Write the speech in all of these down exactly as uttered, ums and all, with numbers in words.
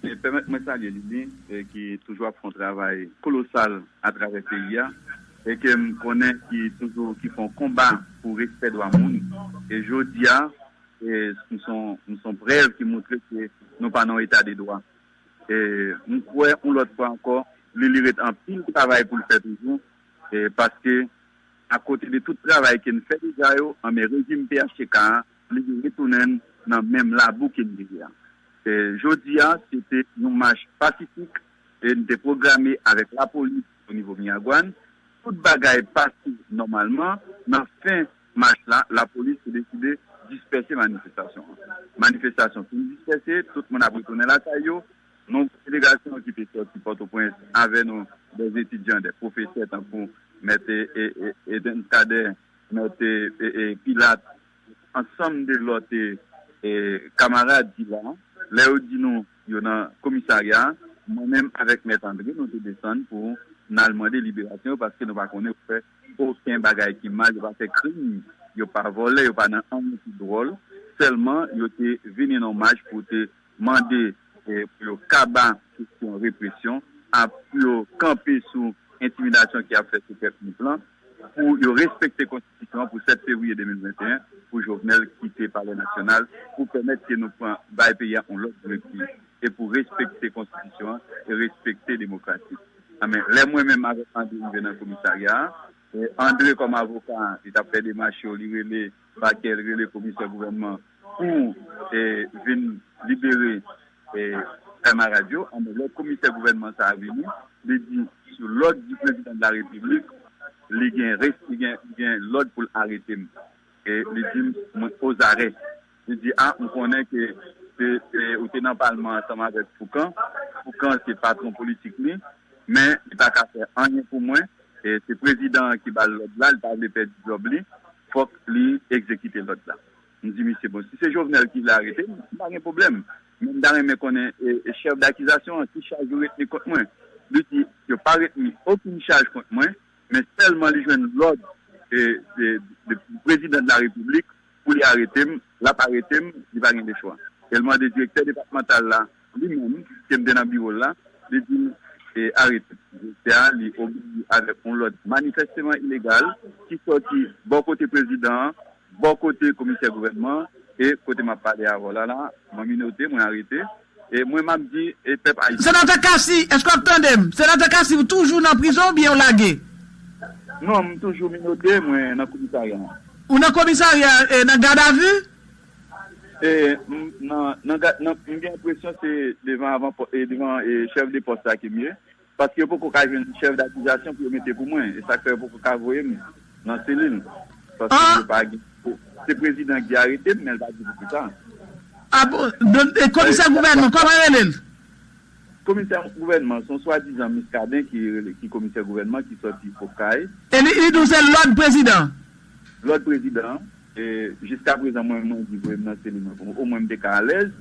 E pèmèt mwen salye Lili, e ki toujou ap fè yon travay kolosal atravè peyi a, e ke m konnen ki toujou ki fè yon konba pou respè dwa moun. E jodi a, e m son, m son prèv ki montre ke nou pa nan yon eta de dwa. E m kwè yon lòt fwa ankò, li, li ret anpil travay pou l fè toujou, e paske akote de tout travay ke n fè deja yo, anben rejim P H T K a, li retounen n nan menm labou ke n te ye a. E jodi a, se te yon mach pasifik, e n te pwograme avèk lapolis o nivo Miragwàn. Tout bagay pase nòmalman. Nan fen mach la, lapolis te deside dispèse manifestasyon an. Manifestasyon fin dispèse, tout moun ap retounen lakay yo. Nou, delegasyon ki te sòti Pòtoprens avè nou, dè etidyan, dè pwofesè tankou mèt, e, e, e, Eden Kadè, mèt, e, e, e, Pilat, ansanm de lòt, e, e, kamarad ki la. Lè yo di nou yo nan komisarya a, mwen menm avèk mèt Andre, nou te desann pou n al mande liberasyon yo, paske nou pa konnen yo fè okenn bagay ki mal, yo pa fè krim, yo pa vòlè, yo pa nan anyen ki dwòl. Sèlman, yo te vini nan mach pou te mande, e, pou yo kaba kesyon represyon, a, pou yo kanpe sou entimidasyon ki ap fèt sou pèp nip lan, pou yo respekte konstitisyon an pou sèt fevriye de mil venteyen, pou Jovenel kite Palè Nasyonal, pou pèmèt ke nou pran, bay peyi a yon lòt direktiv, e pou respekte konstitisyon an, e respekte demokrasi. Anben, lè mwen menm avèk Andre rive nan komisarya a, e Andre kòm avoka, li t ap fè demach yo, li rele pakè, li rele komisè gouvènman pou, e, vin libere, e, kamarad yo. Anben, lè komisè gouvènman sa a vini, li di, sou lòd di prezidan de la repiblik, li gen res-, li gen, li gen lòd pou l arete m. E li di m, mwen ozarè. Li di, a, m konnen ke, ke, ke ou te nan palman ansanm avèk Foukan. Foukan se patwon politik li, men li pa ka fè anyen pou mwen. E se prezidan an ki ba l lòd la, li pa vle pèdi djòb li, fòk li egzekite lòd la. M di misye, bon, si se Jovenel ki vle arete m, m pa gen pwoblèm. Men m ta renmen konnen, e, e chèf dakizasyon an, ki chaj yo retni kont mwen. Li di, yo pa retni okenn chaj kont mwen, men sèlman li jwenn lòd, e, de, de prezidan de la repiblik pou li arete m, l ap arete m, li pa gen de chwa. E l mande direktè depatmantal la, li menm, ke m te nan biwo l la, li di m, e, arete m. Direktè a, li obeyi avèk yon lòd manifèsteman ilegal ki sòti bò kote prezidan an, bò kote komisè gouvènman an, e kote m ap pale avè w la, la, mwen minote, mwen arete. E mwen, m ap di, e pèp ayisyen. Senatè Cassy, èske w ap tande m? Senatè Cassy, ou toujou nan prizon oubyen w lage? Non, m toujou minote, mwen nan komisarya. Ou nan komisarya, e nan gadavi? E, m, nan, nan, ga- nan, m gen enpresyon se devan avan, e, devan, e, chèf de pòs la ke m ye. Paske yo poko ka jwenn chèf dakizasyon pou yo mete pou mwen. E sa k fè yo poko ka voye m nan selil. Paske yo pa gen. Se prezidan ki arete m, men l pa di pou kisa. A bon? Komisè gouvènman, kòman yo rele l? Komisè gouvènman, se yon swadizan Muscadin ki rele, ki komisè gouvènman ki sòti Okay. E li, li di w se lòd prezidan? Lòd prezidan. E jiskaprezan, mwen, mwen di voye m nan selil mwen pou omwen m te ka alèz.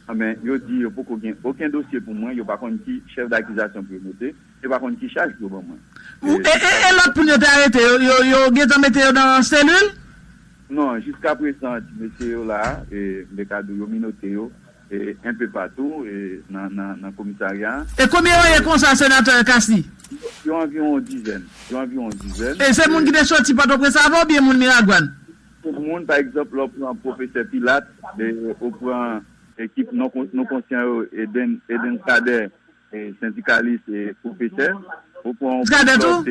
Anben, yo di yo poko gen okenn dosye pou mwen, yo pa konn ki chèf dakizasyon pou yo mete, yo pa konn ki chaj pou yo ban mwen. Ou, e, e, e lòt moun yo te arete, yo, yo, yo gentan mete yo nan selil? Non, jiskaprezan, ti mesye yo la, e, m te ka di w yo minote yo, e, enpe patou, e, nan, nan, nan komisarya a. E konbyen yo ye konsa, senatè Cassy? Yo, yo anviwon yon dizèn. Yo anviwon yon dizèn. E se moun ki te soti Pòtoprens avan oubyen moun Miragwàn? Pou moun, pa egzanp, lè w pran pwofesè Pilat, e, ou pran ekip non kon- non konsyan yo, Eden, Eden Kadè, e, sendikalis, e, pwofesè, ou pran yon Kadè tou?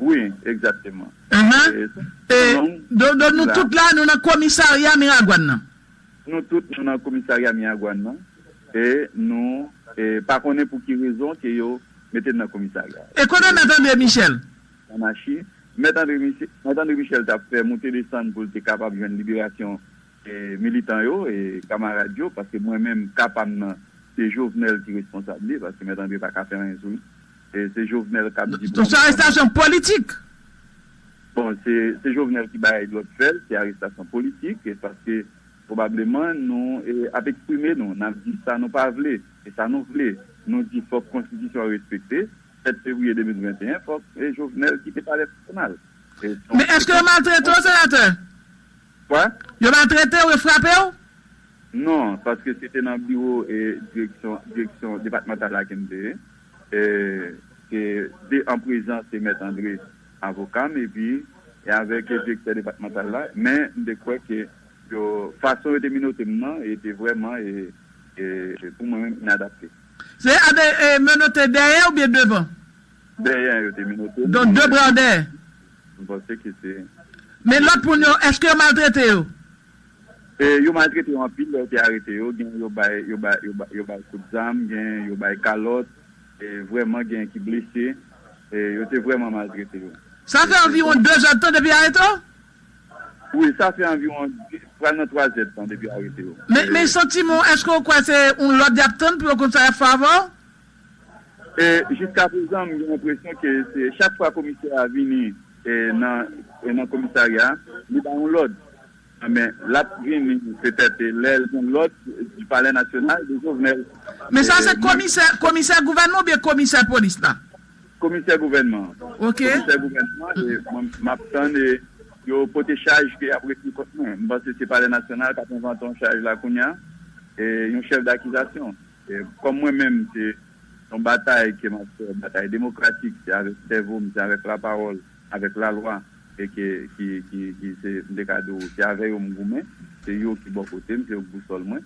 Wi, egzakteman. E, donk, donk, nou tout la, nou nan komisarya Miragwàn nan. Nou tout, nou nan komisarya Miragwàn nan. E nou, e, pa konnen pou ki rezon ke yo mete n nan komisarya. E kote Mèt André Michel? Anachi. Mèt André Michel, Mèt André Michel t ap fè moute desann pou l te kapab jwenn liberasyon, e, militan yo, e, kamarad yo, paske mwen menm, ka pa m nan, se Jovenel ki responsab li, paske Mèt André pa ka fè anyen sou li. E se Jovenel k ap di pou... Donk, se arestasyon politik? Bon, se, se Jovenel ki bay lòd fè l, se arestasyon politik, e paske pwobableman nou, e, ap eksprime nou, n ap di sa nou pa vle, e sa nou vle. Nou di fòk konstitisyon an respekte, sèt fevriye de mil venteyen, fòk, e, Jovenel kite Palè Nasyonal. E, Men èske yo maltrete w, senatè? Kwa? Yo maltrete w, yo frape w? Non, paske se te nan biwo e direksyon, direksyon depatmantal la ke m te ye. E, se de an prezans se Mèt Andre, avoka m, epi e avèk direktè depatmantal la. Men, m te kwè ke yo, fason yo te menote m nan, e te vrèman, e, e, e pou mwen menm, inadapte. Se a de, e, menote dèyè oubyen devan? Dèyè yo te menote m. Donk, de bra dèyè. M panse ke se. Men lòt moun yo, èske yo maltrete yo? E, yo maltrete yo anpil, lè yo te arete yo, gen yo bay, yo bay, yo bay, yo bay kout zam, gen yo bay kalòt, e, vrèman gen ki blese, e, yo te vrèman maltrete yo. Sa fè anviwon de zè tan depi arete w? Wi, sa fè anviwon, pral nan twa zè tan depi arete yo. Men, men santiman w, èske w kwè se yon lòd y ap tann pou yo konn sa y ap fè avè w? E, jiskaprezan, m gen enpresyon ke se chak fwa komisè a vini, e, nan, e, nan komisarya, li bay yon lòd. Men, l ap vini, petèt, e, lè l gen lòd di Palè Nasyonal, de Jovenel. Men sa, e, se komisè, komisè gouvènman oubyen komisè polis la? Komisè gouvènman an. Ok. Komisè gouvènman an, e, mwen, m ap tann, e, yo pote chaj ke y ap retni kont mwen. M panse se Palè Nasyonal k ap envante yon chaj la kounye a, e, yon chèf dakizasyon. E, kòm mwen menm, se yon batay ke m ap fè, batay demokratik, se avèk sèvo m, se avèk lapawòl, avèk lalwa, e ke, ki, ki, ki se, m te ka di w, se avè yo m goumen, se yo ki bò kote m, se yo k bousòl mwen.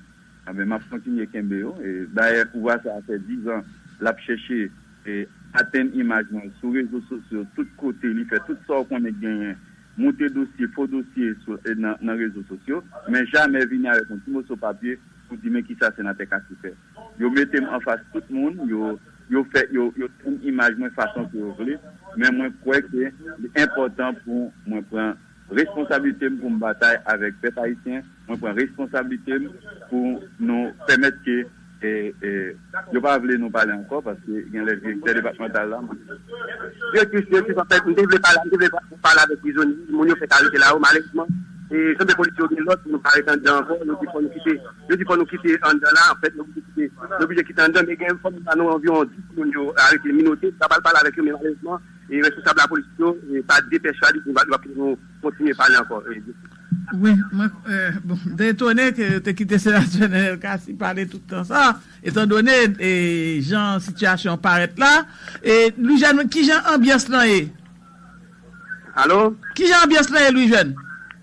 Anben, m ap kontinye kenbe yo. E, dayè, pouvwa sa a fè diz an, l ap chèche, e, atenn imaj mwen sou rezo sosyo, tout kote, li fè tout sa w konnen k genyen, moute dosye, fo dosye sou, e, nan, nan rezo sosyo, men jamè vini avèk yon ti moso papye pou di men kisa senatè Cassy fè. Yo mete m anfas tout moun, yo, yo fè, yo, yo tann imaj mwen fason ke yo vle, men mwen kwè ke li enpòtan pou mwen pran responsablite m pou m batay avèk pèp ayisyen, mwen pran responsablite m pou nou pèmèt ke, e, e, yo pa vle nou pale ankò, paske gen lè direktè depatmantal la, direktris, direktris, anfèt, m te vle pale, m te vle pale avèk prizonye, moun yo fèk arete la yo, malerezman, e, sanble polisye yo gen lòd pou nou pa rete anndan ankò, yo di fò nou kite, yo di fò nou kite anndan la, anfèt, nou oblije kite, nou oblije kite anndan, men gen fanmi pa nou anviwon dis moun yo arete, minote, m ta pral pale avèk yo, men malerezman, e, responsab lapolis yo, e, pa depèche a, li di, yo ap kite nou kontinye pale ankò. E, wi, mwen, e, bon, m te etone ke yo te kite senatè Nenel Cassy pale tout tan sa, etandone, e, jan sitiyasyon an parèt la. E, Louis Jeune, kijan anbyans lan ye? Alo? Kijan anbyans lan ye, Louis Jeune?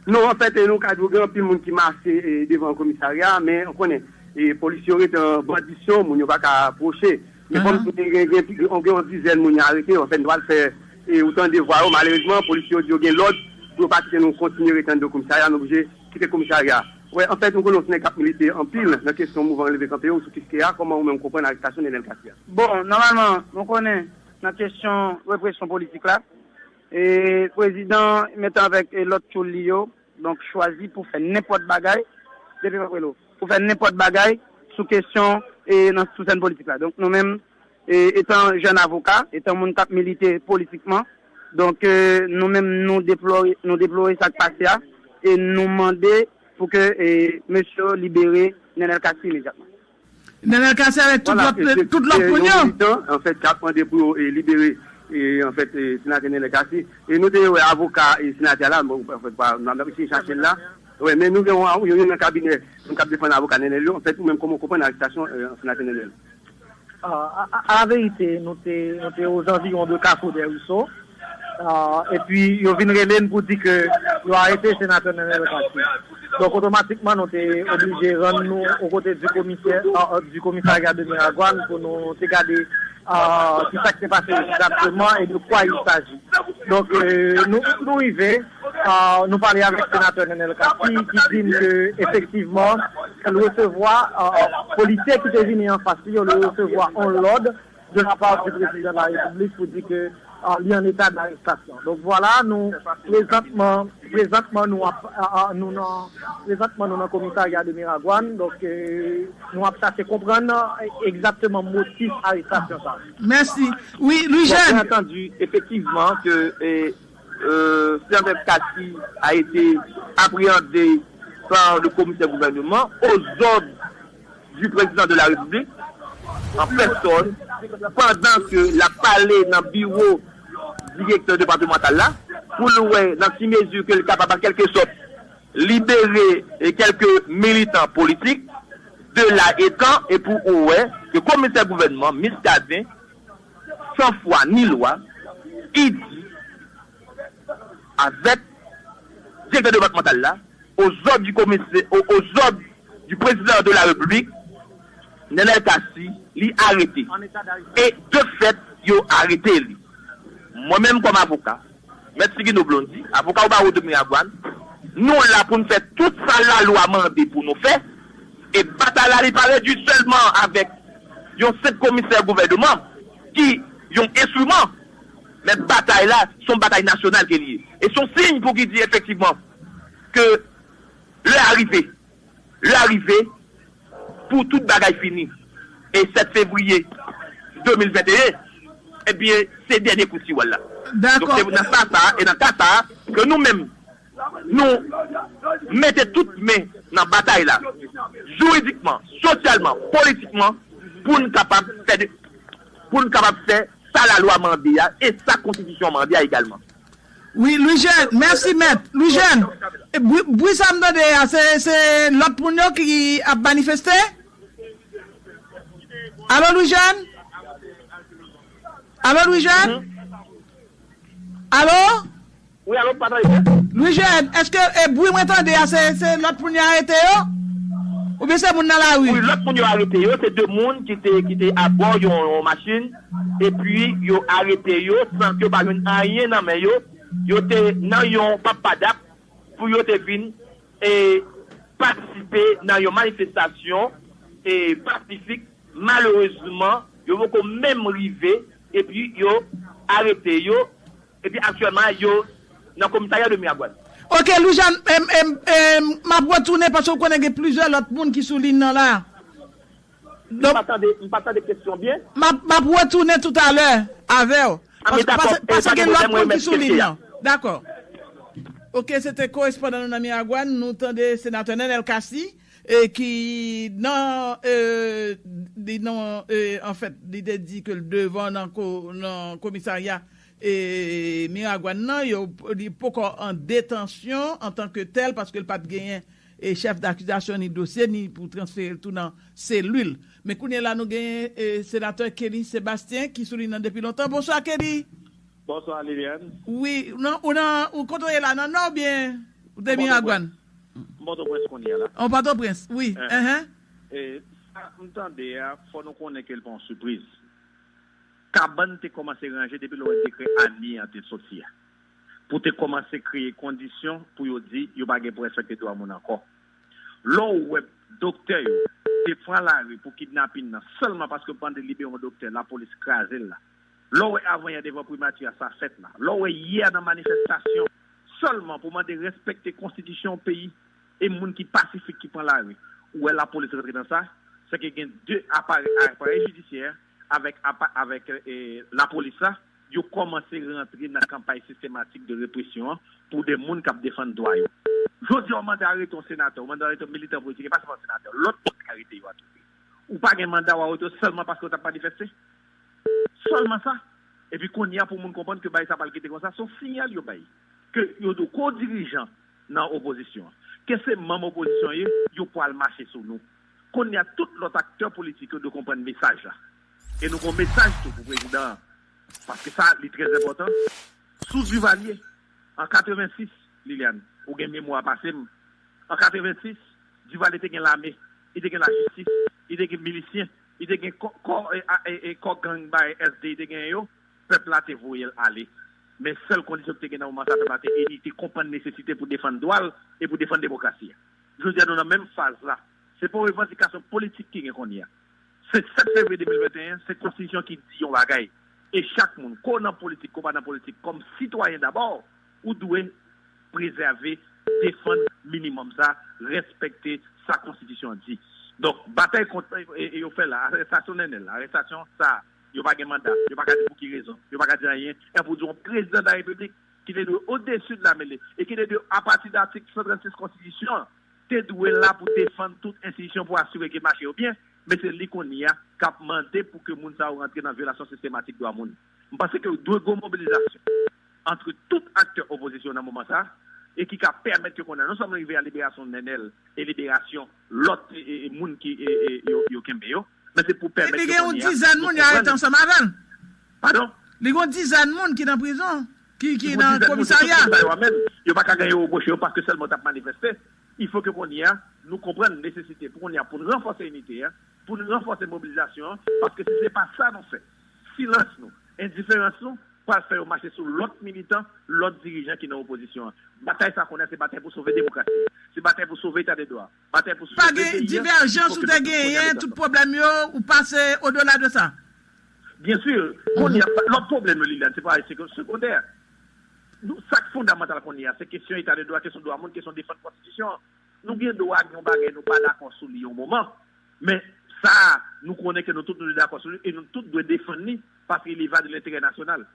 Non, anfèt, e, nou ka di w gen anpil moun ki mache, e, devan komisarya, men ou konnen, e, polis yo rete an bandisyon, moun yo pa ka pwoche. Men kòm gen, gen, gen, gen, gen yon dizèn moun yo arete, anfèt, nou pral fè, e, ou tande vwa yo, malerezman, polis yo di yo gen lòd pou yo pa kite nou kontinye rete anndan komisarya, nou oblije kite komisarya. Wè, anfèt, nou konnen se nèg k ap milite anpil nan kesyon mouvman Leve Kanpe yo sou Kiskeya, kòman ou menm konprann arestasyon Nenel Cassy a? Bon, nòmalman, nou konnen nan kesyon represyon politik la, e prezidan, menm jan avèk, e, lòt tchoul li yo, donk, chwazi pou fè nenpòt bagay, depi m ap rele w, pou fè nenpòt bagay sou kesyon, e, nan, sou sèn politik la. Donk, nou menm, e, etan jèn avoka, etan moun k ap milite politikman, donk, e, nou menm, nou deplore, nou deplore sa k pase a, e nou mande pou ke, e, mesye yo libere Nenel Cassy imedyatman. Nenel Cassy avèk tout lòt, tout lòt moun yo. Yon militan, anfèt, k ap mande pou yo, e, libere, e, anfèt, e, senatè Nenel Cassy. E nou te wè avoka, e, senatè a la, bon, anfèt, pa, n ap eseye chache l la. Wè, men nou gen yon, yon, yon nan kabinè, moun k ap defann avoka Nenel yo. Anfèt, ou menm, kòman w konprann arestasyon, e, senatè Nenel? A, a, a, alaverite, nou te, nou te ozanviwon de Kafou dè Riso. Ah, epi yo vin rele n pou di ke yo arete senatè Nenel Cassy. Donk, otomatikman, nou te oblije rann nou o kote di komisè, ah, ah, di komisarya de Miragwàn pou nou te gade, ah, ki sa k te pase egzakteman e de quoi il s'agit. Donk, euh, nou, nou rive, ah, nou pale avèk senatè Nenel Cassy ki di n ke, efektivman, l resevwa, ah, polisye ki te vini anfas li yo, l resevwa yon lòd de la part du président de la République pou di ke, ah, li an eta d'arestasyon. Donk, vwala, nou, prezantman, prezantman, nou ap, ah, ah, nou nan, prezantman, nou nan komisarya de Miragwàn. Donk, euh, nou ap chache konprann, eh, egzakteman motif arestasyon sa. Mèsi. Wi, Louis Jeune. Bien entendu, effectivement, que, eh, euh, senatè Cassy a été appréhendé par le commissaire gouvernement aux ordres du président de la République en personne, pandan ke l ap pale nan biwo direktè depatmantal la, pou l wè nan ki mezi ke l kapab an kèlke sòt libere, eh, kèlke militan politik, Sela etan, epi ou wè ke komisè gouvènman, Muscadin, san fwa ni lwa, li di avèk direktè depatmantal la, aux ordres du commissaire, aux, aux ordres du président de la République, Nenel Cassy, li arete. E de fèt, yo arete li. Mwen menm kòm avoka, Mèt Sigino Blondy, avoka o bawo de Miragwàn, nou la pou n fè tout sa lalwa mande pou nou fè, e batay la li pa redui sèlman avèk yon senp komisè gouvènman ki yon enstriman, men batay la se yon batay nasyonal ke li ye. E se yon siy pou ki di efektivman ke lè a rive, lè a rive pou tout bagay fini. E sèt fevriye de mil venteyen, ebyen, se dènye kou siwèl la. Donk, se nan sa sa, e nan ka sa, ke nou menm, nou mete tout men nan batay la, jiridikman, sosyalman, politikman, pou n kapab fè de, pou n kapab fè sa lalwa mande a, e sa konstitisyon mande a egalman. Wi, Louis Jeune, mèsi mèt. Louis Jeune, e bri, bri sa m tande a, se, se lòt moun yo ki ap manifeste? Alo, Louis Jeune? Alo, Louis Jeune? Alo? Wi, alo, pa tande. Louis Jeune, èske e bri mwen tande a, se, se lòt moun yo arete yo? Oubyen se moun nan lari? Wi, lòt moun yo arete yo, se de moun ki te, ki te abò yon, yon machin, epi yo arete yo san ke yo pa jwenn anyen nan men yo. Yo te nan yon papadap pou yo te vin, e, patisipe nan yon manifestasyon, e, pasifik. Malerezman, yo poko menm rive, epi yo arete yo, epi aktyèlman, yo nan komisarya de Miragwàn. Ok, Louis Jeune, em, em, em, m ap retounen paske w konnen gen plizyè lòt moun ki sou liy nan la. M pa tande, m pa tande kesyon byen. M ap, m ap retounen toutalè avè w. Paske, paske gen lòt moun ki sou liy nan. Dakò. Ok, se te korespondan nou nan Miragwàn, nou tande senatè Nenel Cassy, e ki nan, e, li nan, e, anfèt, li te di ke l devan nan ko-, nan komisarya, e, Miragwàn nan, yo, li poko an detansyon antanke tèl, paske l pa t genyen, e, chèf dakizasyon, ni dosye, ni pou transfere l tou nan selil. Men kounye a la, nou genyen, e, senatè Kelly Sébastien, ki sou liy nan depi lontan. Bonswa, Kelly! Bonswa, Liliane. Wi, non, ou nan, ou kote w ye la, nan Nò oubyen ou te Miragwàn? M Pòtoprens kounye a la. An Pòtoprens, wi. Enhen. E sa m tande a, fò nou konnen ke l pa yon sipriz. Kabann te kòmanse ranje depi lè w wè dekrè Annie an te soti a. Pou te kòmanse kreye kondisyon pou yo di yo pa gen pou respekte dwa moun ankò. Lè w wè doktè yo te pran lari pou kidnapin nan sèlman paske yo mande libere yon doktè, lapolis kraze l la. Lè w wè avanyè devan primati a sa fèt la. Lè w wè yè nan manifestasyon sèlman pou mande respekte konstitisyon peyi e moun ki pasifik ki pran lari. Ou wè lapolis rantre nan sa, se ke gen de aparèy, aparèy jidisyè avèk, apa-, avèk, e, lapolis la, yo kòmanse rantre nan kanpay sistematik de represyon an pou de moun k ap defann dwa yo. Jodi a, w mande arete yon senatè, w mande arete yon militan politik, e pa sèlman senatè, lòt moun k arete yo a tou. Ou pa gen manda, w arete yo sèlman paske yo t ap manifeste. Sèlman sa. Epi kounye a, pou moun konprann ke bagay sa pral kite konsa, se yon siyal yo bay. Ke yo dwe, ke w dirijan nan opozisyon an, ke se manm opozisyon ye, yo pral mache sou nou. Kounye a, tout lòt aktè politik yo dwe konprann mesaj la. E nou gon mesaj tou pou prezidan an. Paske sa, li trè enpòtan. Sou Duvalier, an katrevensis, Liliane, ou gen memwa pase m. An katrevensis, Duvalier te gen lame, li te gen lajistis, li te gen milisyen, li te gen kò, kò, e, a, e, e, kò gang bay S D, li te gen yo, pèp la te voye l ale. Men sèl kondisyon ki te gen nan moman sa, pèp la te ini, te konprann nesesite pou defann dwa l e pou defann demokrasi a. Jodi a, nou nan menm faz la. Se pa yon revandikasyon politik ki gen kounye a. Se sèt fevriye de mil venteyen, se konstitisyon ki di yon bagay. E chak moun, ke w nan politik, ke w pa nan politik, kòm sitwayen dabò, ou dwe prezève, defann minimòm sa, respekte sa konstitisyon an di. Donk, batay kont, e, e, yo fè la, arestasyon Nenel, arestasyon sa, yo pa gen manda, yo pa ka di pou ki rezon, yo pa ka di anyen, e pou di yon prezidan de la repiblik ki te dwe odesi de lamele, e ki te dwe, apati de atik san trannsis konstitisyon an, te dwe la pou defann tout enstitisyon pou asire ke mache yo byen, men se li kounye a k ap mande pou ke moun sa yo rantre nan vyolasyon sistematik dwa moun. M panse ke dwe gen yon mobilizasyon ant tout aktè opozisyon nan moman sa, e ki ka pèmèt ke kounye a non sèlman rive a liberasyon Nènèl e liberasyon lòt e, e, e moun ki e, e, yo, yo kenbe yo, men se pou pèmèt Epi ke gen yon kounye a dizèn nou moun yo arete konprann. Ansanm avè l. Padon? Li gen yon dizèn moun ki nan prizon, ki, ki Yon nan dizèn moun, se komisarya. tout sa yo a menm. Yo pa ka gen yo reproche yo paske sèlman t ap manifeste. Il faut que kounye a nou konprann nesesite pou kounye a pou n ranfòse inite a, pou n ranfòse mobilizasyon an, paske si se pa sa nou fè, silans nou, endiferans nou, pral fè yo mache sou lòt militan, lòt dirijan ki nan opozisyon an. Batay sa kounye a se batay pou sove demokrasi, se batay pou sove eta de dwa, batay pou Pa sove gen peyi a. Diverjans ou te genyen, tout pwoblèm yo, ou pase odola de sa. Byen si, kounye a, lòt pwoblèm yo, Liliane, se pa se sekondè. Nou, sa k fondamantal kounye a, se kesyon eta de dwa, kesyon dwa moun, kesyon defann konstitisyon an. Nou gen dwa gen yon bagay nou pa dakò sou li yon moman, men sa a, nou konnen ke nou tout nou dakò sou li e nou tout dwe defann li paske li va de lenterè nasyonal.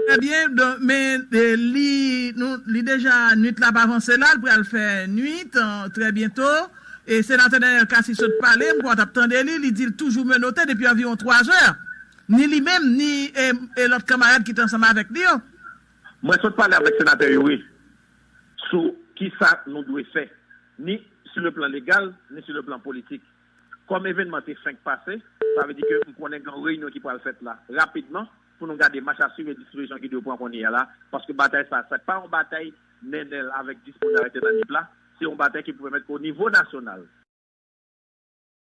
Trè byen, donk, men e, li, nou, li deja, nwit la ap avanse la, l pral fè nwit, an, trè byento. E senatè Daniel Cassy sot pale, m kwè w t ap tande li, li di l toujou menote depi anviwon twa zè. Ni li menm, ni e, e lòt kanmarad ki te ansanm avèk li yo. Mwen sot pale avèk senatè Youri sou ki sa nou dwe fè, ni sou le plan legal, ni sou le plan politik. Kòm evènman te fenk pase, sa vle di ke m konnen gen yon reyinyon ki pral fèt la rapidman pou nou gade mach a swiv e dispozisyon ki dwe pran kounye a la, paske batay sa, sa pa yon batay Nènèl avèk dis moun arete nan nip la, se yon batay ki pou pèmèt ke o nivo nasyonal,